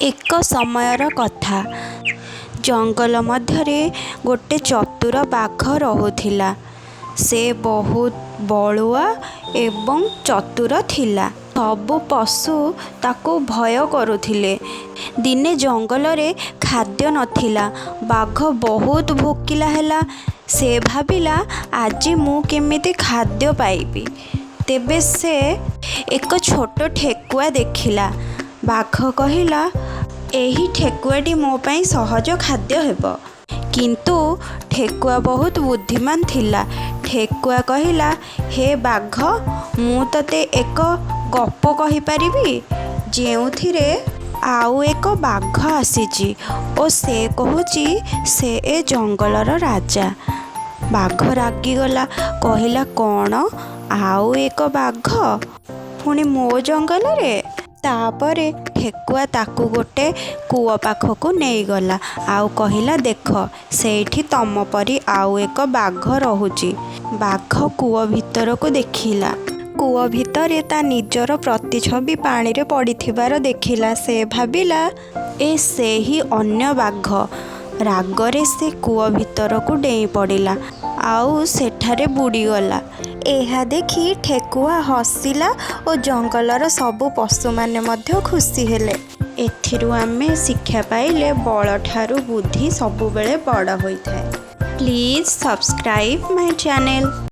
ଏକ ସମୟର କଥା, ଜଙ୍ଗଲ ମଧ୍ୟରେ ଗୋଟେ ଚତୁର ବାଘ ରହୁଥିଲା। ସେ ବହୁତ ବଳୁଆ ଏବଂ ଚତୁର ଥିଲା। ସବୁ ପଶୁ ତାକୁ ଭୟ କରୁଥିଲେ। ଦିନେ ଜଙ୍ଗଲରେ ଖାଦ୍ୟ ନଥିଲା। ବାଘ ବହୁତ ଭୋକିଲା ହେଲା। ସେ ଭାବିଲା, ଆଜି ମୁଁ କେମିତି ଖାଦ୍ୟ ପାଇବି? ତେବେ ସେ ଏକ ଛୋଟ ଠେକୁଆ ଦେଖିଲା। ବାଘ କହିଲା, ଏହି ଠେକୁଆଟି ମୋ ପାଇଁ ସହଜ ଖାଦ୍ୟ ହେବ। କିନ୍ତୁ ଠେକୁଆ ବହୁତ ବୁଦ୍ଧିମାନ ଥିଲା। ଠେକୁଆ କହିଲା, ହେ ବାଘ, ମୁଁ ତୋତେ ଏକ ଗପ କହିପାରିବି, ଯେଉଁଥିରେ ଆଉ ଏକ ବାଘ ଆସିଛି ଓ ସେ କହୁଛି ସେ ଏ ଜଙ୍ଗଲର ରାଜା। ବାଘ ରାଗିଗଲା। କହିଲା, କ'ଣ, ଆଉ ଏକ ବାଘ, ପୁଣି ମୋ ଜଙ୍ଗଲରେ? ତାପରେ ଠେକୁଆ ତାକୁ ଗୋଟେ କୂଅ ପାଖକୁ ନେଇଗଲା ଆଉ କହିଲା, ଦେଖ, ସେଇଠି ତମ ପରି ଆଉ ଏକ ବାଘ ରହୁଛି। ବାଘ କୂଅ ଭିତରକୁ ଦେଖିଲା। କୂଅ ଭିତରେ ତା ନିଜର ପ୍ରତିଛବି ପାଣିରେ ପଡ଼ିଥିବାର ଦେଖିଲା। ସେ ଭାବିଲା, ଏ ସେହି ଅନ୍ୟ ବାଘ। ରାଗରେ ସେ କୂଅ ଭିତରକୁ ଡେଇଁ ପଡ଼ିଲା ଆଉ ସେଠାରେ ବୁଡ଼ିଗଲା। ଏହା ଦେଖି ଠେକୁଆ ହସିଲା ଓ ଜଙ୍ଗଲର ସବୁ ପଶୁମାନେ ମଧ୍ୟ ଖୁସି ହେଲେ। ଏଥିରୁ ଆମେ ଶିକ୍ଷା ପାଇଲେ, ବଳଠାରୁ ବୁଦ୍ଧି ସବୁବେଳେ ବଡ଼ ହୋଇଥାଏ। Please subscribe my channel.